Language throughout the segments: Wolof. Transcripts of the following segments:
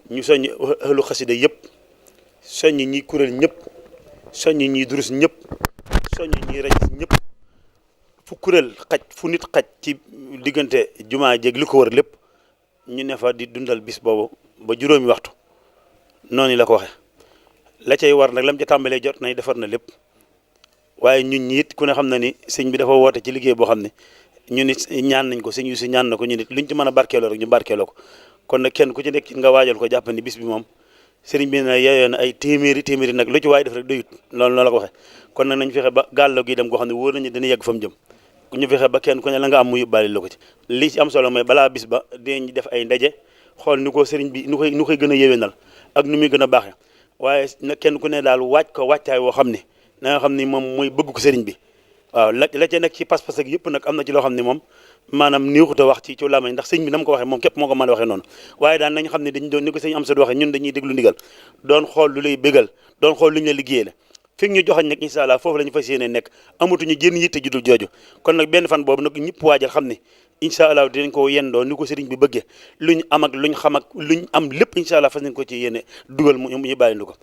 ñu soññ ahlu xasida yëpp soññ ñi kuréel ñëpp soññ ñi durus ñëpp soññ ñi rajis ñëpp fu kuréel xaj fu nit xaj ci diggante jumaa jeeg li ko wër lépp ñu ne fa di dundal bis boobu ba juróomi waxtu noonu la ko waxe la cay war nag lam ca tàmbalee jot nañ defar na lépp waaye ñun ñi it ku ne xam na ni sëñ bi dafa woote ci liggéey boo xam ne ñu nit ñaan nañ ko sëñ yu si ñaan na ko ñu nit luñ ci mën a barkeeloo rek ñu barkeeloo ko kon nag kenn ku ci nekk nga waajal ko jàpp ni bis bi moom sëriñ bi na yeyoo na ay téeméeri nag lu ci waay def rek doyut loolu la ko waxe kon nag nañ fexe ba gàllo gi dem goo xam ne wóor nañu dina yegg fa mu jëm ñu fexe ba kenn ku ne la nga am mu yóbbaale la ko ci li ci am solo mooy balaa bis ba dinañ def ay ndaje xool ni ko sëriñ bi nu koy gën a yéwénal ak nu muy gën a baaxee waaye nag kenn ku ne daal waaj ko wàccaay woo xam ne na nga xam ni moom mooy bëgg ko sëriñ bi waaw la ca nekk ci pas-pas ak yëpp nag am na ci loo xam ne moom maanaam niwuxuta wax ci làmmiñ ndax sëñ bi na mu ko waxee moom képp moo ko mën a waxee noonu waaye daal nañ xam ne dañ doon ni ko sëñ am sa waxee ñun dañuy déglu ndigal doon xool lu lay bégal doon xool lu ñu la liggéeyee la fi ñu joxañ nag incha allah foofu la ñu fas yéene nekk amatuñu jën yitte ju dul jooju kon nag benn fan boobu nag ñëpp waajal xam ne incha allah dinañ ko yendoo ni ko sëriñ bi bëggee luñ am ak luñ xam ak luñ am lépp incha allah fas nañ ko ci yéene dugal mu ñu bàyyi ko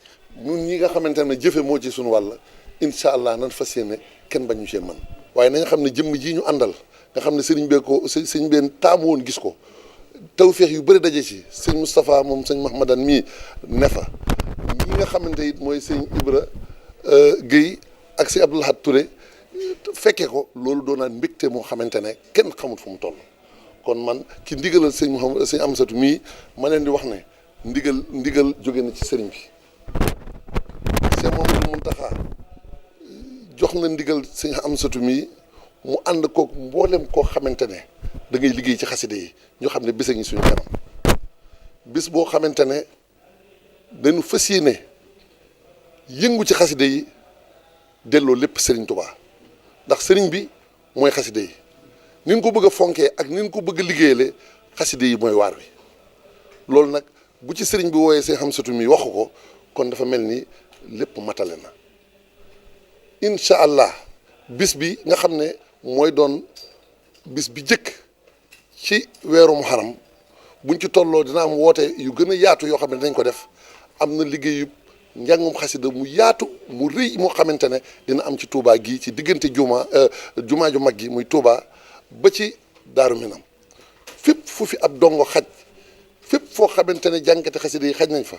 ñun ñi nga xamante ne jëfe moo ci suñu wàll incha allah nan fas yéene kenn bañu cee man waaye nañ xam ne jëmm ji ñu àndal nga xam ne sëriñ bee ko sëriñ bee taamu woon gis ko tawféex yu bëri daje ci sëñ Moustapha moom sëñ Mahmadan mii ne fa ñi nga xamante it mooy sëñ Ibra Guèye ak sëñ Abdou Lahad Touré fekkee ko loolu doonaan mbégte moo xamante ne kenn xamul fu mu toll kon man ci ndigalal sëñ Mouhamed sëñ Amsatu mii ma leen di wax ne ndigal jóge na ci sëriñ bi sëñ Mouhamadou Mountakha jox na ndigal sëñ Amsatu mii mu ànd koog mboolem koo xamante ne da ngay liggéey ci xaside yi ñu xam ne bés a ngi suñu kanam bés boo xamante ne dañu fas yéene yëngu ci xaside yi delloo lépp Serigne Touba ndax Serigne bi mooy xaside yi nin ko bëgg a fonkee ak nin ko bëgg a liggéeyale xaside yi mooy waar wi loolu nag bu ci Serigne bi wooyee seen Amsatu mi waxu ko kon dafa mel ni lépp matale na incha allah bis bi nga xam ne mooy doon bis bi jëkk ci weeru Muharram buñ ci tolloo dina am woote yu gën a yaatu yoo xam ne dañ ko def am na liggéeyu njàngum xasida mu yaatu mu rëy moo xamante ne dina am ci Touba gii ci diggante jumaa ju mag gi muy Touba ba ci Daaru Minam fépp fu fi ab dongo xaj fépp foo xamante ne jàngkati xasida yi xaj nañ fa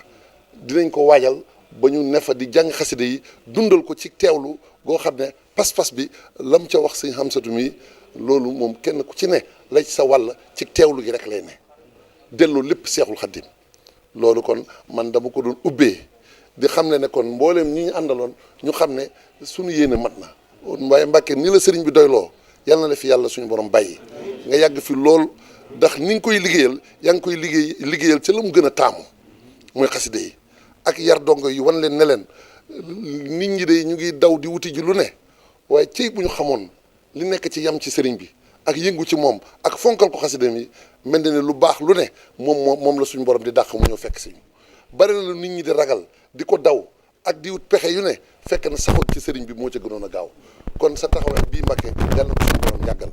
dinañ ko waajal ba ñu ne fa di jàng xasida yi dundal ko ci teewlu goo xam ne pas-pas bi lam ca wax sëñ Amsatu mi loolu moom kenn ku ci ne la ci sa wàll ci teewlu gi rek lay ne delloo lépp Seexul Xaddim loolu kon man dama ko doon ubbee di xam ne kon mbooleem ñi ñu àndaloon ñu xam ne suñu yéene mat na waaye Mbàkke ni la sëriñ bi doyloo yal na la fi yàlla suñu borom bàyyi nga yàgg fi lool ndax ni nga koy liggéeyal yaa ngi koy liggéeyal ca la mu gën a taamu mooy xaside yi ak yar dongo yi wan leen ne leen nit ñi de ñu ngi daw di wuti ji lu ne waaye cey bu ñu xamoon li nekk ci yam ci sëriñ bi ak yëngu ci moom ak fonkal ko xaside mi mel na ne lu baax lu ne moom la suñu borom di dàq mu ñëw fekk si bari na lu nit ñi di ragal di ko daw ak di wut pexe yu ne fekk na saxoon ci sëriñ bi moo ca gënoon a gaaw kon sa taxawaay bii Mbàkke yàlla na ko suñu borom yàggal